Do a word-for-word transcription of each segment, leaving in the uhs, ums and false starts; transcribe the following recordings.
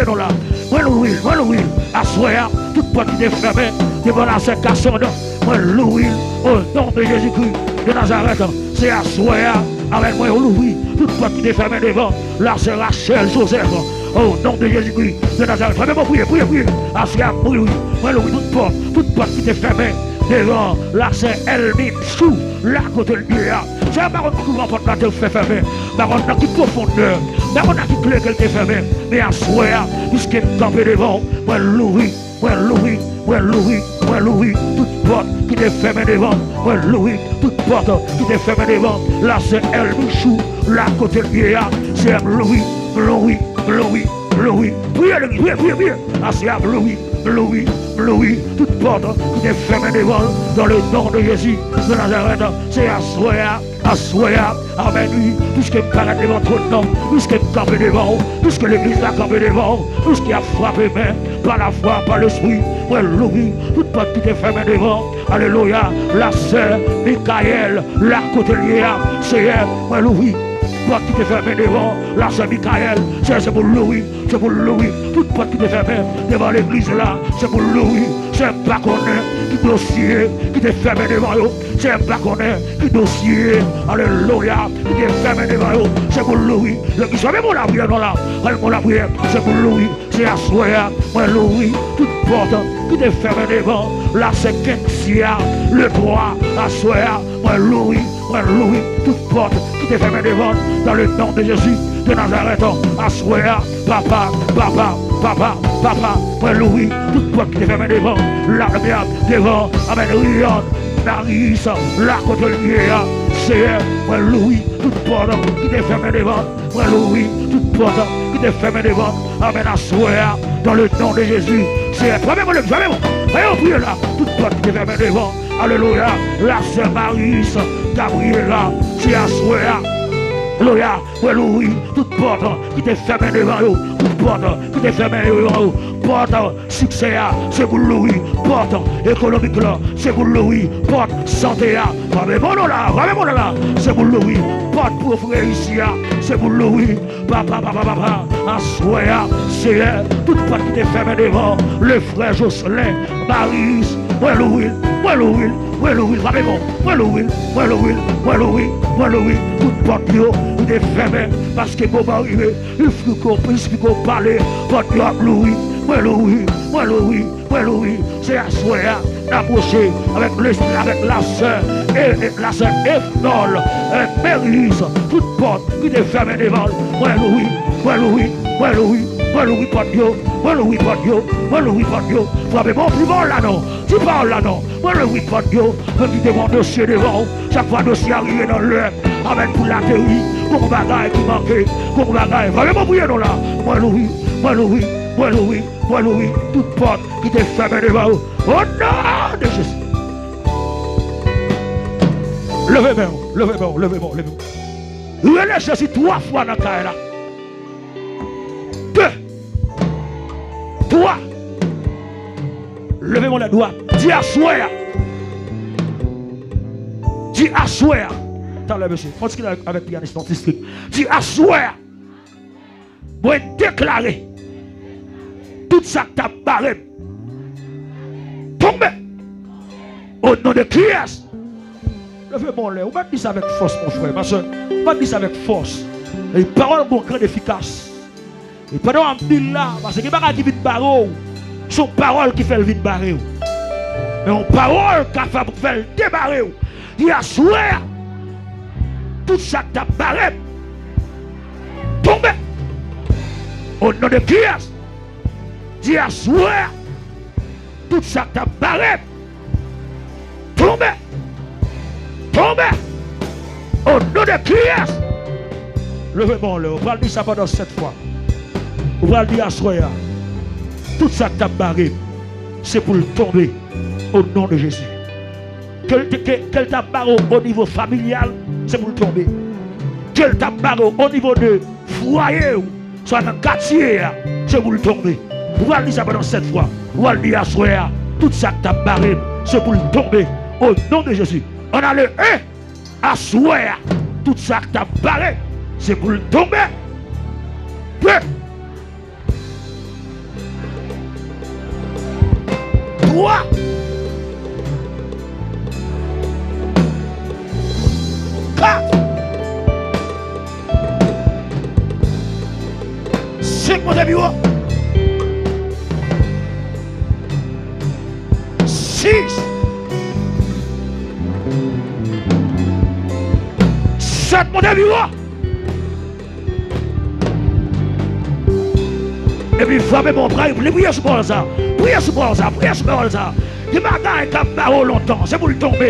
non la. Mwen louvri l, mwen louvri l. Aswè a, tout pòt ki te fèmen devan lasè Kasonn, mwen louvri l o non de Jezikri de Nazarèt. Se aswè a, amèn, mwen louvri tout pòt ki te fèmen devan lasè Rachèl Jozèf o non de Jezikri de Nazarèt. Frè, men mwen priye, priye, priye. Aswè a, mwen louvri, mwen louvri tout pòt, tout pòt ki te fèmen devan lasè Èlmin Chou, la kote l ye a. Seyè, m pa konn kouman pòt la te fè fèmen, m pa konn nan ki pwofondè, m pa konn nan ki kle ke l te fèmen, men aswè a, piske m kanpe devan w, mwen louvri, mwen louvri, mwen louvri, mwen louvri tout pòt ki te fèmen devan m, mwen louvri tout pòt ki te fèmen devan lasè Èlmin Chou, la kote l ye a. Seyè, m louvri, m louvri, m louvri, m louvri. Priye, priye, priye, priye. Aswè a, m louvri, m louvri, m louvri tout pòt ki te fèmen devan l, dans le nom de Jésus de Nazareth. Se aswè a, aswè a, amèn, wi, piske m parèt devan twòn nan, piske m kanpe devan w, piske legliz la kanpe devan w, piske y ap frape men, pa lafwa, pa lespri, mwen louvri tout pòt ki te fèmen devan w. Alelouya, lasè Mikayèl, la kote l ye a, Seyè, mwen louvri pòt ki te fèmen devan w, lasè Mikayèl, Seyè, se pou l louvri, se pou l louvri tout pòt ki te fèmen devan legliz la, se pou l louvri. Seyè, m pa konnen ki dosye ki te fèmen devan yo, Seyè, m pa konnen ki dosye, alelouya, ki te fèmen devan yo, se pou l louvri. Legliz, fèmen mo lapriyè non la, fèmen mo lapriyè, se pou l louvri. Se aswè a, mwen louvri tout pòt ki te fèmen devan lasè Kensia, le twa, aswè a, mwen louvri, mwen louvri tout pòt ki te fèmen devan l, dans le nom de Jésus de Nazareth. Aswè a, papa, papa, papa, papa, mwen louvri tout pòt ki te fèmen devan l, la, devan, amèn, Rian, Maris, la kote l ye a, Seyè, mwen louvri tout pòt ki te fèmen devan l, mwen louvri tout pòt ki te fèmen devan l, amèn, aswè a, dans le nom de Jésus, Seyè, frape mwen, frape mwen, frape mwen, priye la, tout pòt ki te fèmen devan l, alelouya, lasè Maris, Gabriela, se aswè a, alelouya, mwen louvri tout pòt ki te fèmen devan yo, tout pòt ki te fèmen devan yo, pòt siksè a, se pou l louvri, pòt ekonomik la, se pou l louvri, pòt sante a, frape mwen non la, frape mwen non la, se pou l louvri, pòt pou ofri reyisi a, se pou l louvri, papa, papa, papa, aswè a, Seyè, tout pòt ki te fèmen devan, le frè Jocelyn, Maris, mwen louvri l, mwen louvri l, mwen louvri l, frape mwen, mwen louvri l, mwen louvri l, mwen louvri l, mwen louvri tout pòt yo ki te fèmen, paske moman rive, li fou ko, li fou ko pale, pòt yo ap louvri, mwen louvri, mwen louvri, mwen louvri, se aswè a, n apwoche avèk lespri, avèk lasè, e, e lasè Efnòl, e, Meriz, tout pòt ki te fèmen devan l, mwen louvri, mwen louvri, mwen louvri, mwen louvri pòt yo, mwen louvri pòt yo, mwen louvri pòt yo, frape mwen pi fò la non, di pawòl la non, mwen louvri pòt yo, mwen kite yon dosye devan w, chak fwa dosye a rive nan lè, amèn, pou l ateri, gon bagay ki manke, gon bagay, frape mwen priye non la, mwen louvri, mwen louvri, mwen louvri, mwen louvri tout pòt ki te fèmen devan w, o non de Jezi. Leve men w, leve men w, leve men w, leve men w. Rele Jezi twa fwa nan kay la. De. Twa. Leve men w lè dwat. Di aswè a. Di aswè a. Talè, mesye. Fòs ki la avèk pyanis nan distrik. Di aswè a. Mwen deklare tout sa k t ap bare m tonbe. O non de kiyès? Leve men w anlè. Ou mèt di sa avèk fòs, mon frè, ma sè. Ou mèt di sa avèk fòs. E pawòl gon grenn efikas. E pandan w ap di l la, paske gen bagay ki vin bare w, se yon pawòl ki fè l vin bare w. Men yon pawòl kapab fè l debare w. Di aswè a, tout sa k t ap bare m tonbe. O non de kiyès? Di aswè a, tout sa k t ap bare m tonbe. Tonbe. O non de kiyès? Leve men w anlè. Ou pral di sa pandan sèt fwa. Ou pral di aswè a, tout sa k t ap bare m, se pou l tonbe. O non de Jezi. Ke l te, ke, ke l t ap bare w o nivo familyal, se pou l tonbe. Ke l t ap bare w o nivo de fwaye w, swa nan katye a, se pou l tonbe. Ou pral di sa pandan sèt fwa. Ou pral di aswè a, tout sa k t ap bare m, se pou l tonbe. O non de Jezi. Ann ale, en. Aswè a, tout sa k t ap bare m, se pou l tonbe. De. Twa. Kat. Senk, monte pi wo. Sis. Sèt, monte pi wo. Epi frape bon, priye, priye sou pawòl sa. Priye sou pawòl sa, priye sou pawòl sa. Gen bagay k ap bare w lontan, se pou l tonbe.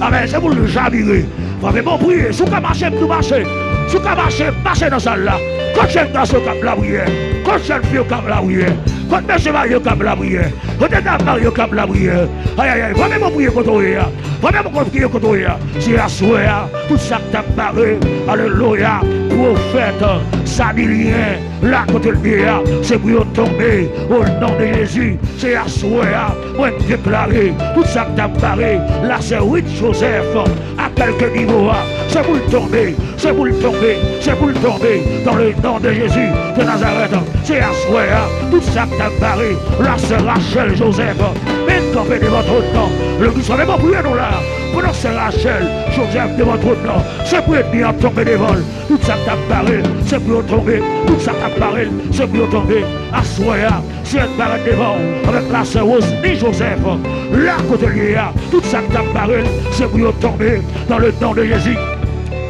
Amèn, se pou l chavire. Frape bon, priye. Si w ka mache, m di w mache. Si w ka mache, mache nan sal la. Kot jèn gason k ap lapriyè? Kot jèn fi yo k ap lapriyè? Kot mesye marye yo k ap lapriyè? Kote dam marye yo k ap lapriyè? Ayayay, frape bon, priye kote w ye a. Frape bon, priye kote w ye a. Se aswè a, tout sa k t ap bare, alelouya, pwofèt, samilyen, la kote l ye a, se pou yo tonbe, o non de Jezi. Se aswè a, mwen deklare, tout sa k t ap bare, la sè Ruth Joseph, a kèlke nivo a, se pou l tonbe, se pou l tonbe, se pou l tonbe, dans le nom de Jésus de Nazareth. Se aswè a, tout sa k t ap bare, la sè Rachel Joseph, vin kanpe devan twòn nan. Legliz, fè mwen priye nou la, pandan sè Rachel Joseph devan twòn nan, se pou ènmi an tonbe devan l. Tout sa k t ap bare l, se pou yo tonbe. Tout sa k t ap bare l, se pou yo tonbe. Aswè a, Seyè, m parèt devan w avèk la sè Rosny Joseph, la kote l ye a. Tout sa k t ap bare l, se pou yo tonbe dans le nom de Jésus.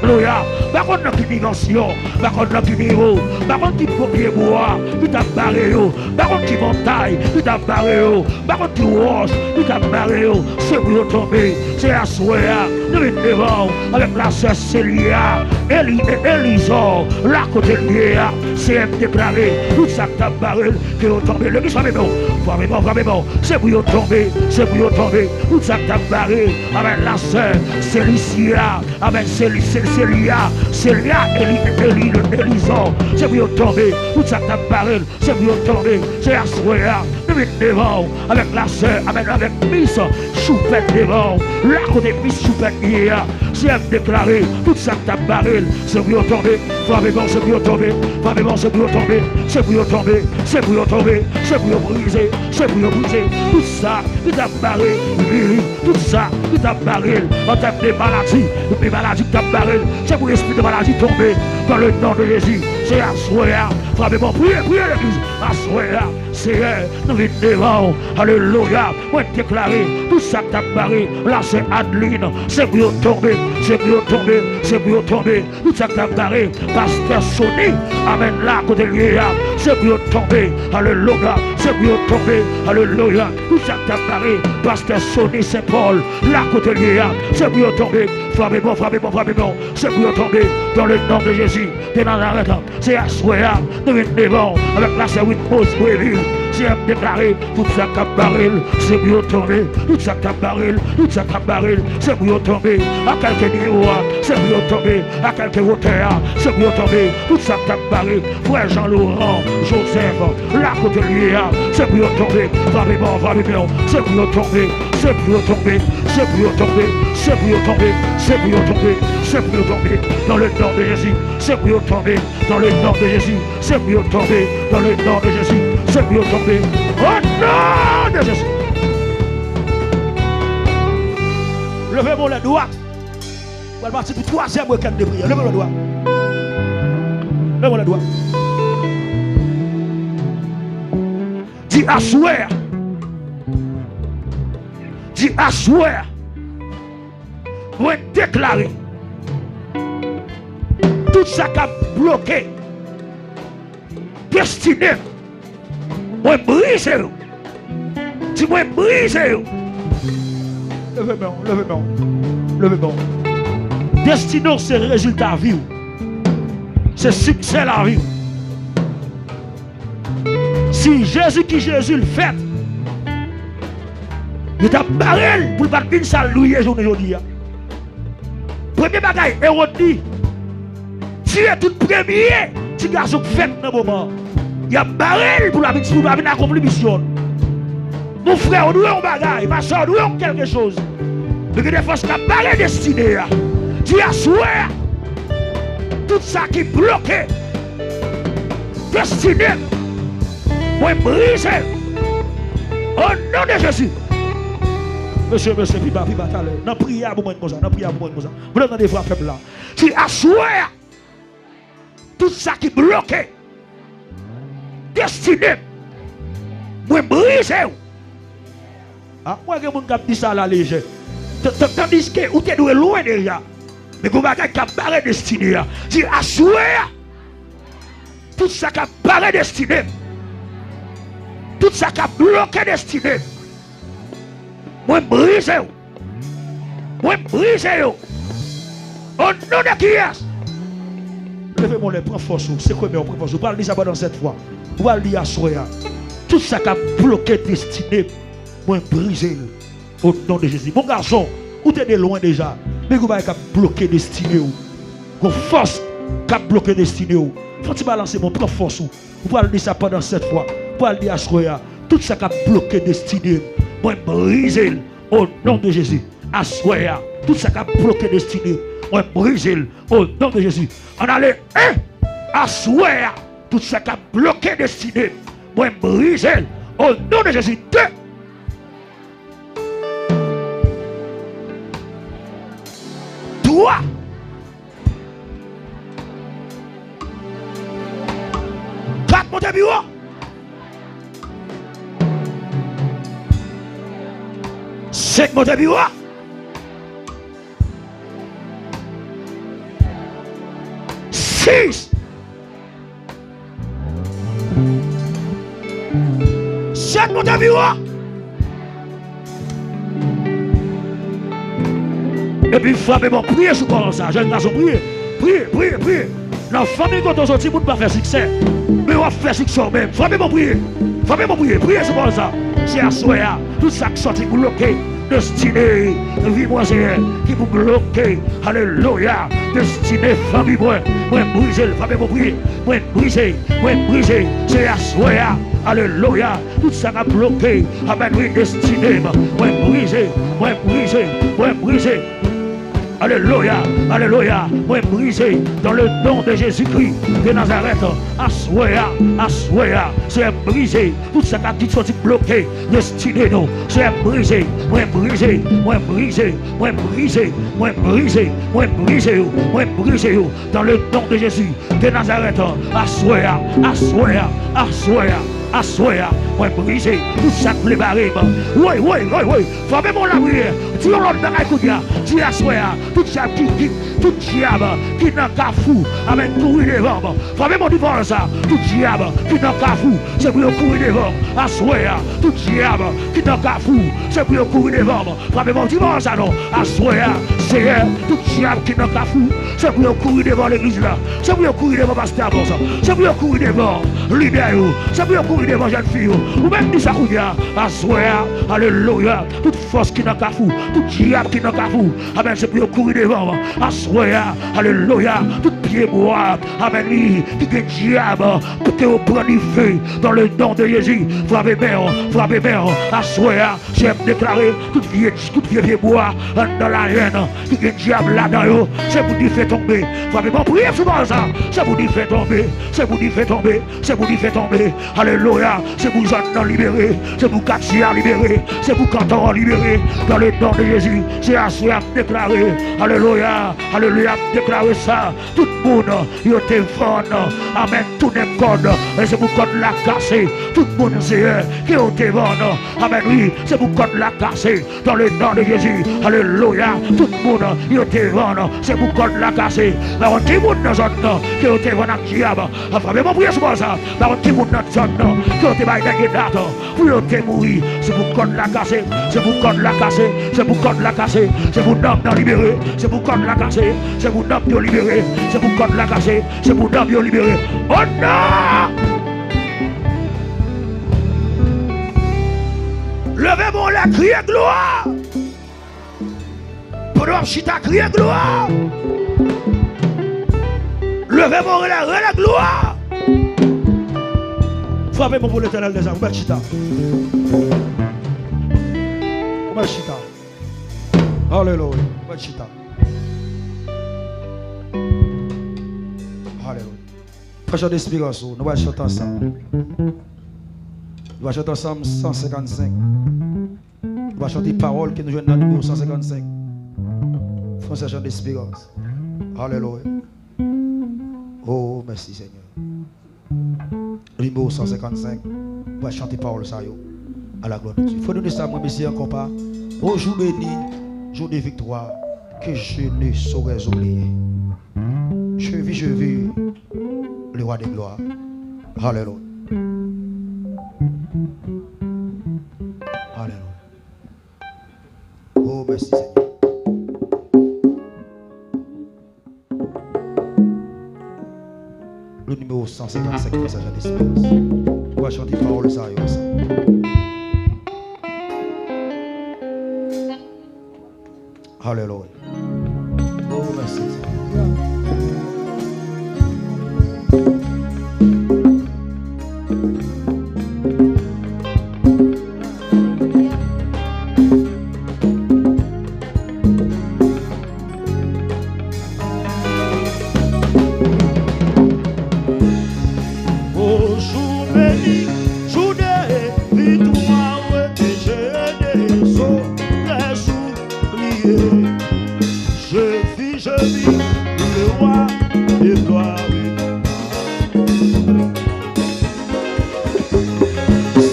Alelouya. M pa konn nan ki dimansyon, m pa konn nan ki nivo, m pa konn ki pye bwa ki t ap bare yo, m pa konn ki montay ki t ap bare yo. M pa konn ki wòch ki t ap bare yo, se pou yo tonbe. Se aswè a, nou vin devan w avèk la sè Selia, Eli, e, Elizò, la kote l ye a. Seyè, m deklare, tout sa k t ap bare l, ke yo tonbe. Legliz, frape bon, frape bon, frape bon. Se pou yo tonbe, se pou yo tonbe. Tout sa k t ap bare, avèk la sè Selisya, avèk Seli-, Se-, Selia, Selia, Eli, Eli, Elizò. Se pou yo tonbe, tout sa k t ap bare l, se pou yo tonbe. Se aswè a, nou vin devan w avèk la sè, amèn, avèk Mis Choupèt devan w. La kote Mis Choupèt ye a, Seyè, m deklare, tout sa k t ap bare l, se pou yo tonbe. Frape bon, se pou yo tonbe. Frape bon, se pou yo tonbe. Se pou yo tonbe. Se pou yo tonbe. Se pou yo brize. Se pou yo brize. Tout sa ki t ap bare li, tout sa ki t ap bare l an tèm de maladi, de maladi ki t ap bare l, se pou espri de maladi tonbe dans le nom de Jésus. Se aswè a, frape bon, priye, priye legliz. Aswè a, Seyè, nou vin devan w. Alelouya. Mwen deklare, tout sa k t ap bare la sè Adeline, se pou yo tonbe, se pou yo tonbe, se pou yo tonbe. Tout sa k t ap bare pastè Sony, amèn, la kote l ye a, se pou yo tonbe. Alelouya. Se pou yo tonbe. Alelouya. Tout sa k t ap bare pastè Sony Sen Pòl, la kote l ye a, se pou yo tonbe. Frape bon, frape bon, frape bon. Se pou yo tonbe dans le nom de Jésus de Nazareth. Se aswè a, nou vin devan w avèk la sè Witmos Breville. Seyè, m deklare, tout sa k ap bare l, se pou yo tonbe. Tout sa k ap bare l, tout sa k ap bare l, se pou yo tonbe. A kèlke nivo a, se pou yo tonbe. A kèlke wotè a, se pou yo tonbe. Tout sa k ap bare frè Jean Laurent Joseph, la kote l ye a, se pou yo tonbe. Frape bon, frape bon, se pou yo tonbe. Se pou yo tonbe, se pou yo tonbe, se pou yo tonbe, se pou yo tonbe, se pou yo tonbe. Dans le nom de Jésus, se pou yo tonbe. Dans le nom de Jésus, se pou yo tonbe. Dans le nom de Jésus, se pou yo tonbe. Au nom de Jésus. Leve men w lè dwat. Pral pati pou twazyèm rekèt de priyè. Leve men w lè dwat. Leve men w lè dwat. Di aswè a. Di aswè a. Mwen deklare, tout sa k ap bloke destine m, mwen brize yo. Di, mwen brize yo. Leve men w, leve men w, leve men w. Destine w se rezilta vi w. Se siksè lavi w. Si Jezi ki Jezi l fèt, yo t ap bare l pou l pa t vin sa l ye jounen jodi a. Premye bagay, Ewòd di, tiye tout premye ti gason k fèt nan moman an. Y ap bare l pou l pa vin, pou l pa vin akonpli misyon l. Mon frè, ou dwe yon bagay, ma sè, ou dwe yon kèlke choz. Men gen de fòs k ap bare destine a. Di aswè a, tout sa ki bloke destine m, mwen brize l. O non de Jezi. Mesye, mesye, pi ba, pi ba talè. Nan priyè pou mwen konsa, nan priyè pou mwen konsa. Mwen tande vwa pèp la. Di aswè a, tout sa ki bloke destine m, mwen brize w. A, mwen gen moun k ap di sa la lejè. T-, t-, tandiske ou te dwe lwen deja. Men gon bagay k ap bare destine a. Di aswè a, tout sa k ap bare destine m, tout sa k ap bloke destine m, mwen brize w. Mwen brize yo. O non de kiyès? Leve men w, pran fòs ou. Se kòmè w, pran fòs ou. Ou pral di sa pandan sèt fwa. Ou pral di aswè a, tout sa k ap bloke destine m, mwen brize l. O non de Jezi. Mon gason, ou te de lwen deja. Men gon bagay k ap bloke destine w. Gon fòs k ap bloke destine w. Fè yon ti balanse men w, pran fòs ou. Ou pral di sa pandan sèt fwa. Ou pral di aswè a, tout sa k ap bloke destine m, mwen brize l. O non de Jezi. Aswè a, tout sa k ap bloke destine m, mwen brize l. O non de Jezi. Ann ale. En. Aswè a, tout sa k ap bloke destine m, mwen brize l. O non de Jezi. De. Twa. Kat, monte pi wo. Senk, monte pi wo. Sis. Sèt, monte pi wo. Epi frape men w, priye sou pawòl sa. Jèn gason, priye. Priye, priye, priye. Nan fanmi kote w soti, moun pa fè siksè. Men w ap fè siksè w menm. Frape men w, priye. Frape men w, priye. Priye sou pawòl sa. Se aswè a, tout sa k sòti bloke destine vi mwen, Senyè, ki pou bloke, alelouya, destine fanmi mwen, mwen brize l. Frape men w, priye. Mwen brize, mwen brize. Se aswè a, alelouya, tout sa k ap bloke, amèn, wi, destine m, mwen brize, mwen brize, mwen brize. Alelouya, alelouya. Mwen brize dans le nom de Jésus-Christ de Nazareth. Aswè a, aswè a, Senyè, brize tout sa k ap soti bloke destine nou. Senyè, brize, mwen brize, mwen brize, mwen brize, mwen brize, mwen brize yo, mwen brize yo dans le nom de Jésus de Nazareth. Aswè a, aswè a, aswè a, aswè a, mwen brize tout sa k vle bare m. Woy, woy, woy, woy. Frape men w, lapriyè. Di yon lòt bagay kounye a. Di aswè a, tout dyab ki, ki, tout dyab ki nan kafou, amèn, kouri devan m. Frape men w, di pawòl sa. Tout dyab ki nan kafou, se pou yo kouri devan m. Aswè a, tout dyab ki nan kafou, se pou yo kouri devan m. Frape men w, di pawòl sa non. Aswè a, Senyè, tout dyab ki nan kafou, se pou yo kouri devan legliz la. Se pou yo kouri devan pastè Amos. Se pou yo kouri devan lidè yo. Se pou yo kouri devan jèn fi yo. Ou menm di sa kounye a. Aswè a, alelouya. Tout fòs ki nan kafou, tout dyab ki nan kafou, amèn, se pou yo kouri devan w. Aswè a, alelouya, tout pyebwa, amèn, wi, ki gen dyab, pou ke yo pran dife dans le nom de Jésus. Frape men w, frape men w. Aswè a, Senyè, m deklare tout vye, tout vye pyebwa anndan lajèn ki gen dyab ladan yo, se pou dife tonbe. Frape men w, priye sou pawòl sa. Se pou dife tonbe, se pou dife tonbe, se pou dife tonbe. Alelouya. Se pou zòn nan libere, se pou katye a libere, se pou kanton an libere. Dans le nom de Jésus, se aswè a m deklare. Alelouya, alelouya, m deklare sa. Tout moun yo te vann, amèn, tounen kòd, e se pou kòd la kase. Tout moun, Senyè, ke yo te vann, amèn, wi, se pou kòd la kase. Dans le nom de Jésus, alelouya. Tout moun yo te vann, se pou kòd la kase. Pa konn ki moun nan zòn nan ke yo te vann ak dyab. Frape men w, priye sou pawòl sa. Pa konn ki moun nan zòn nan ke yo te bay dènye dat pou yo te mouri. Se pou kòd la kase, se pou kòd la kase, se pou kòd la kase, se pou nanm nan libere, se pou kòd la kase, se pou nanm yo libere, se pou kòd la kase, se pou nanm yo libere. O non! Leve men w anlè, kriye glwa! Pandan w ap chita, kriye glwa! Leve men w, rele, rele glwa! Frape men w pou Letènèl dèzame. Ou mèt chita. Ou mèt chita. Alelouya. Ou mèt chita. Alelouya. Pran chant espérans ou. Nou pral chante ansanm. Nou pral chante ansanm san senkannsenk. Nou va chante pawòl ke nou jwenn nan nimewo san senkannsenk. Frè Serge Jean Desperance. Alelouya. Oh, mèsi, Senyè. Nimewo san senkannsenk. Nou va chante pawòl sa yo. À la gloire de Dieu. Frè nou sa, mwen, mesi ankò pa. Au jour béni, jour de victoire, que je ne saurais oublier. Je vis, je vis, le roi de gloire. Alelouya. Alelouya. Oh, mèsi, Senyè. Le nimewo san senkannsenk, Frè Serge Jean Desperance. Nou va chante pawòl sa yo ansanm. Alelouya. Oh, mèsi, Senyè. Au jour béni, jour de victoire, que je ne saurais oublier. Je vis, je vis, le roi de gloire.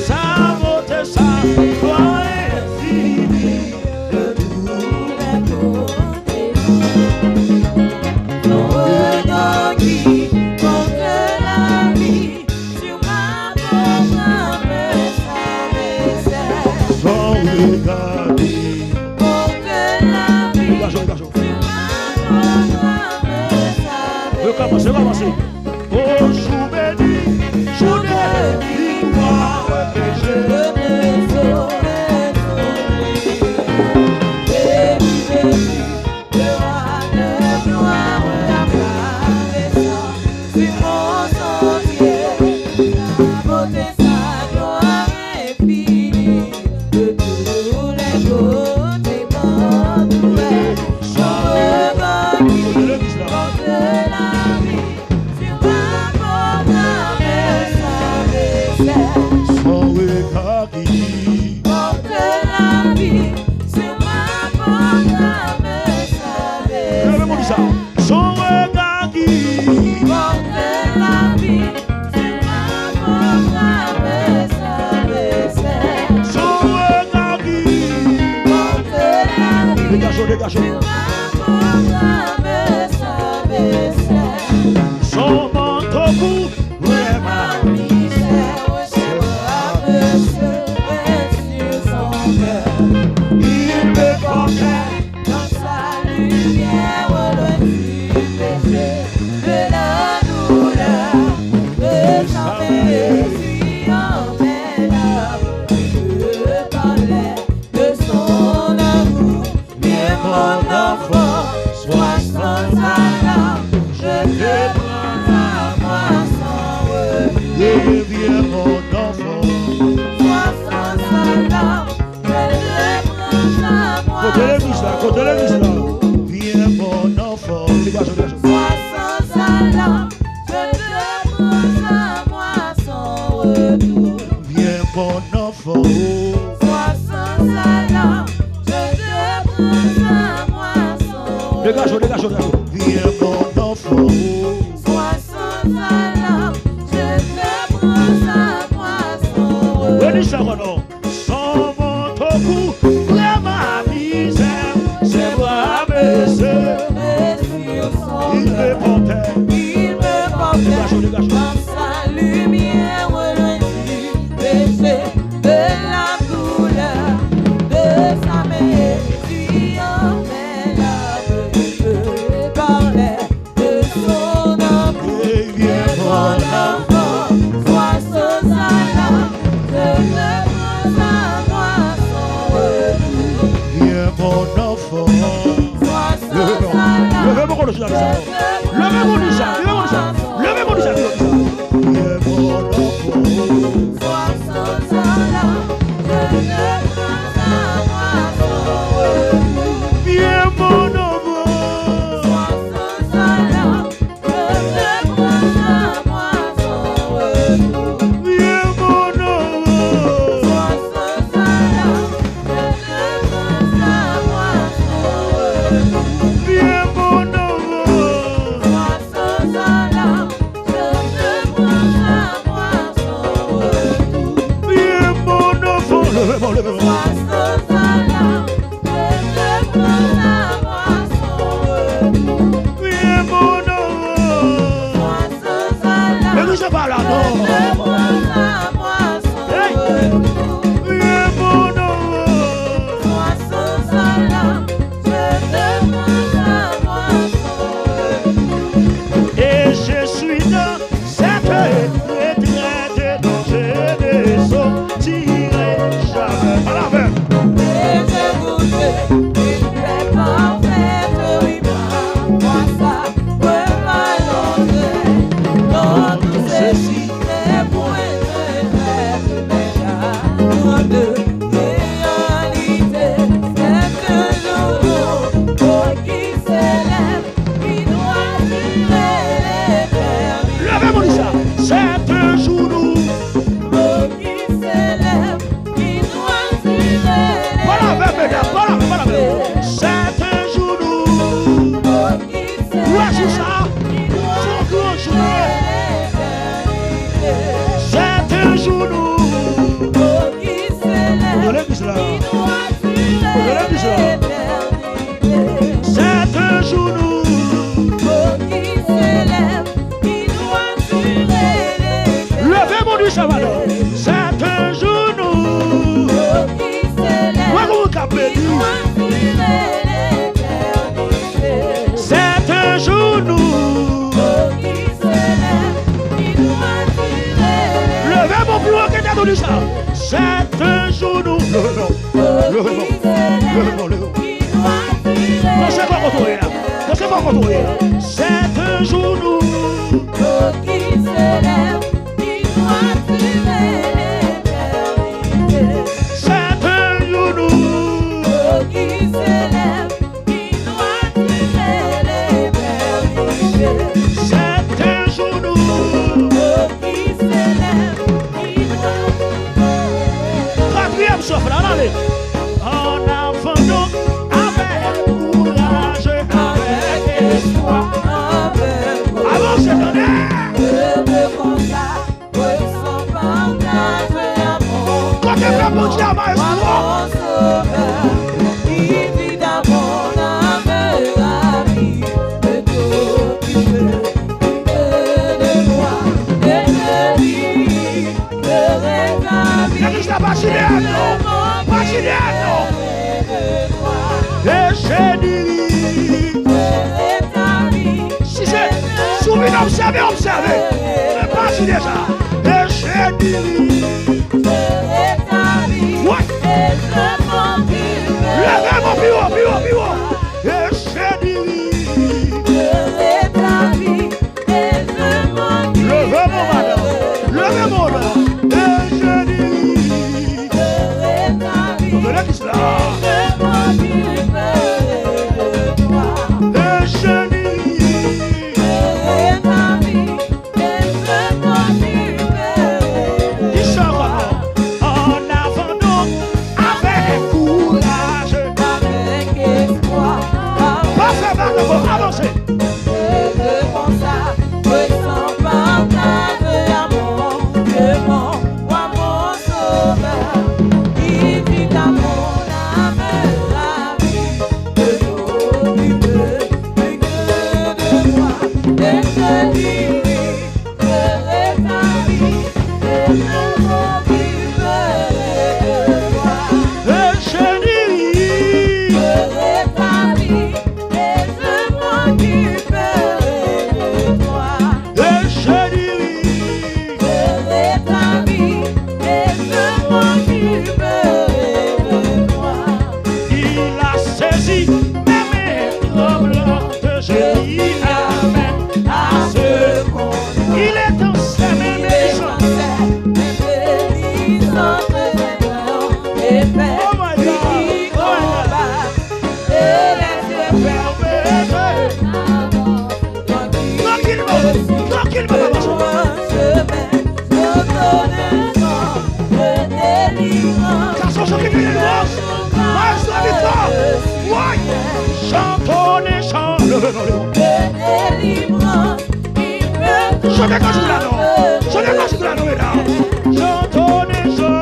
Sa bonté, sa glwa enfini de tous les côtés. Ton regard qui porte la vie sur ma pauvre âme s'abaissait. Son regard qui porte la vie sur ma pauvre âme s'abaissait. Yo kòmanse, kòmanse. Au jour béni, jour de victoire, que je ne saurais oublier. Béni, béni, le roi de gloire apparaissant sur mon sentier. Sa bonté, sa gloire infinie, de tous les côtés m'entourait. Son regard qui porte la vie sur ma pauvre âme s'abaissait. Son regard qui porte la vie sur ma pauvre âme s'abaissait. Leve moun sa. Son regard qui porte la vie sur ma pauvre âme s'abaissait. Son regard qui porte la vie, dégage, dégage, sur ma pauvre âme s'abaissait. Son manteau couvrait ma misère, ses bras me serraient sur son cœur. Il me portait dans sa lumière, loin du péché, de la douleur, de sa maladie en mes larmes. Il me parlait de son amour. Viens mon enfant, sois sans alarme, je te prends à moi sans retour. Viens mon enfant, sois sans alarme, je te prends à moi sans retour. Kote legliz la? Kote legliz la? Viens mon enfant. Dégage, dégage. Sois sans alarme, je te prends à moi sans retour. Viens mon enfant. Sois sans alarme, je te prends à moi sans retour. Dégage, dégage, dégage. Viens mon enfant. Sois sans alarme, je te prends à moi sans retour. Redis ça, non. Son manteau couvrait ma misère, ses bras me serraient, il me portait. Il me portait dans sa lumière, loin du péché, de la douleur, de sa maladie en mes larmes, il me parlait de son amour. Viens mon enfant, sois sans alarme, je te prends Leve men w, leve men w. Sois aux alarmes, que te prends à boire son retour. Rien mon nom. Sois aux alarmes, que te prends à boire son retour. Hey. Rien mon nom. Sois aux alarmes, que te prends à boire son retour. Et je suis dans cette retraite dont je ne sortirai jamais. Pale avè m. Et j'ai goûté une paix parfaite, oui, ma foi s'est remise en toi. Dans tout ceci, mes points de grève, mes jalons de réalité, c'est un jour nouveau qui s'élève. Leve men w, di sa. C'est un jour nouveau. Pale avè m, medam, pale avè m, pale avè m. C'est un jour nouveau. Ou wè jou sa a? Se yon gran jou li ye. C'est un jour nouveau. Kote legliz la? Kote legliz la? C'est un jour nouveau. Leve men w, di sa, madanm. C'est un jour nouveau. Mwen, kòman w ka beni? C'est un jour nouveau. Leve men w pi wo ke tèt ou, di sa. C'est un jour nouveau. Leve men w. Leve men w, leve men w, leve men w. Danse bò kote w ye a. Danse bò kote w ye a. C'est un jour nouveau. C'est un jour nouveau. C'est un jour nouveau. Katriyèm souf la, ann ale. En avant donc, avec courage, avec espoir. Avanse, tande! Kote pèp Bondye a, maestro? Legliz la pa chire non. Pa chire non. E Jeni. Si se, si w vin obsève, obsève. Men pa chire sa. E Jeni. Wi. Leve men w pi wo, pi wo, pi wo. E Jeni. Leve men w, madanm. Leve men w la. E Jeni. Tande legliz la. E Jeni. Kisa ankò non? En avant donc, avec courage. Pa fè bak ankò, avanse. E Jeni. E Jeni. Il a saisi mes mains tremblantes, je dis amen à ce qu'on. Il étend ses mains bénissantes. Oh my God, oh my God. Trankil, trankil, papa, pase. Gason, chante delivrans. Maestro Victor. Woy. Chante yon chan. Leve non, leve. Chante kòchik la non. Chante kòchik la non, medam. Chante yon chan.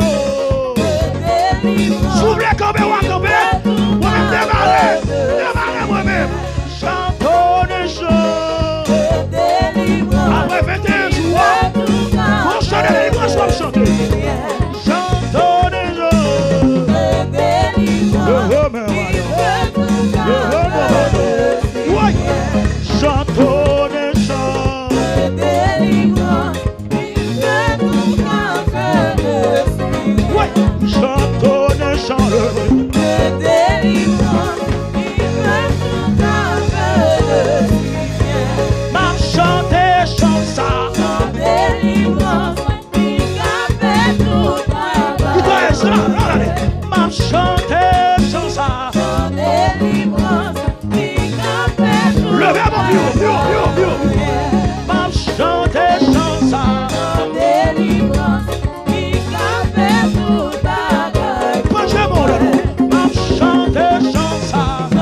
M ap chante chan sa. Leve men w pi wo, pi wo, pi wo, pi wo. M ap chante chan sa. Pran je men w la non. M ap chante chan sa. M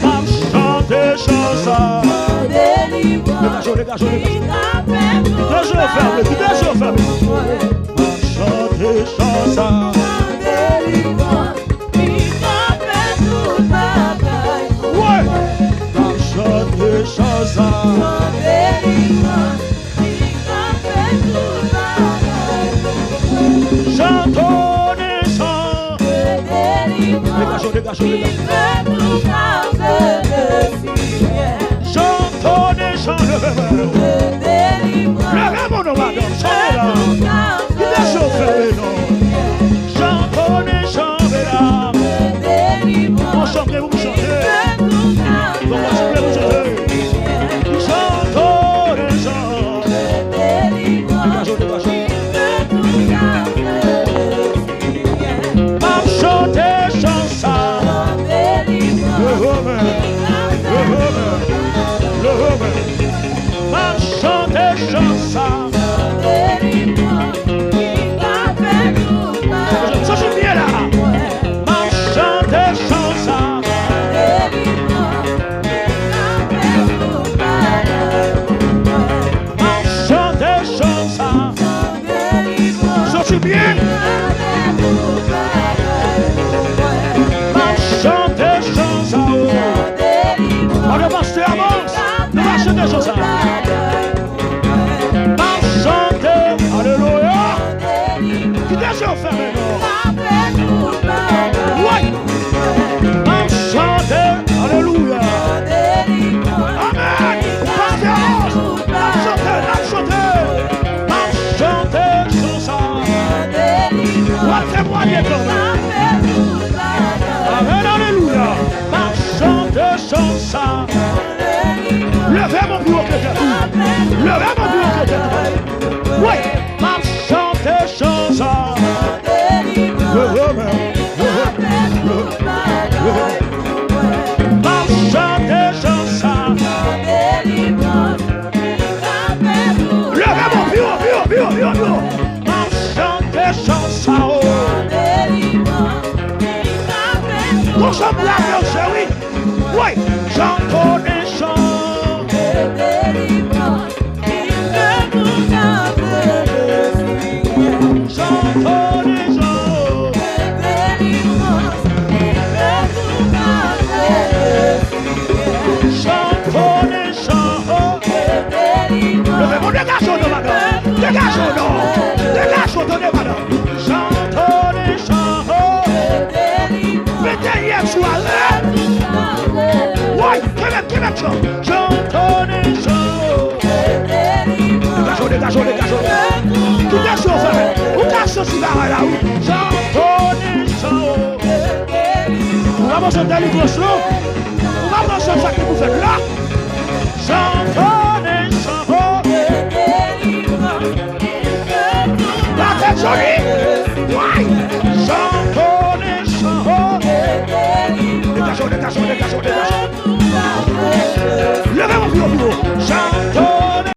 ap chante chan sa. Degaje w, degaje w, degaje w. Kite je w fèmen, kite je w fèmen. M ap chante chan sa. Wi. M ap chante chan sa. Jan Tony Jean. Degaje w, degaje w, degaje w. Jan Tony Jean, leve men. Leve men non, madanm, chante la. Kite je w fèmen non. Jan Tony Jean, medam. Yon chanm gen pou m chante. Yon chanm gen pou m chante. Jan Tony Jean. Degaje w, degaje w. M ap chante chan sa. Leve men. Leve men. Leve men. M ap chante chan sa. Soti byen la. M ap chante chan sa. M ap chante chan sa. Soti byen. M ap chante chan sa o. Pastè Amos, nou va chante chan sa. M ap chante, alelouya. Kite je w fèmen non. Wi. M ap chante, alelouya. Amèn. Pastè Amos, n ap chante, n ap chante. M ap chante chan sa. W ap temwanye kanmenm. Amèn, alelouya. M ap chante chan sa. Leve men w pi wo ke tèt ou. Leve men w pi wo ke tèt ou. Wi, m ap chante chan sa. Leve men w. Leve men w. M ap chante chan sa. Leve men w pi wo, pi wo, pi wo, pi wo, pi wo. M ap chante chan sa o. Gon jan m lave w je wi. Woy! Jan Tony Jan. Jan Tony Jan. Jan Tony Jan. Leve men w, degaje w non, madanm. Degaje w non. Degaje w, tande, madanm. Jan Tony Jan. Mete yè sou ale. Woy, kenbe, kenbe, Jan. Jan Tony Jan. Degaje w, degaje w, degaje w. Kite je w fèmen. Ou ka santi bagay la, wi. Jan Tony Jan. Ou pa bezwen delivrans, non. Ou pa bezwen sa ki pou fèt la. Jan Tony Jan. La tèt joli. Woy! Jan Tony Jan. Degaje w, degaje w, degaje w, degaje w. Leve men w pi wo, pi wo. Jan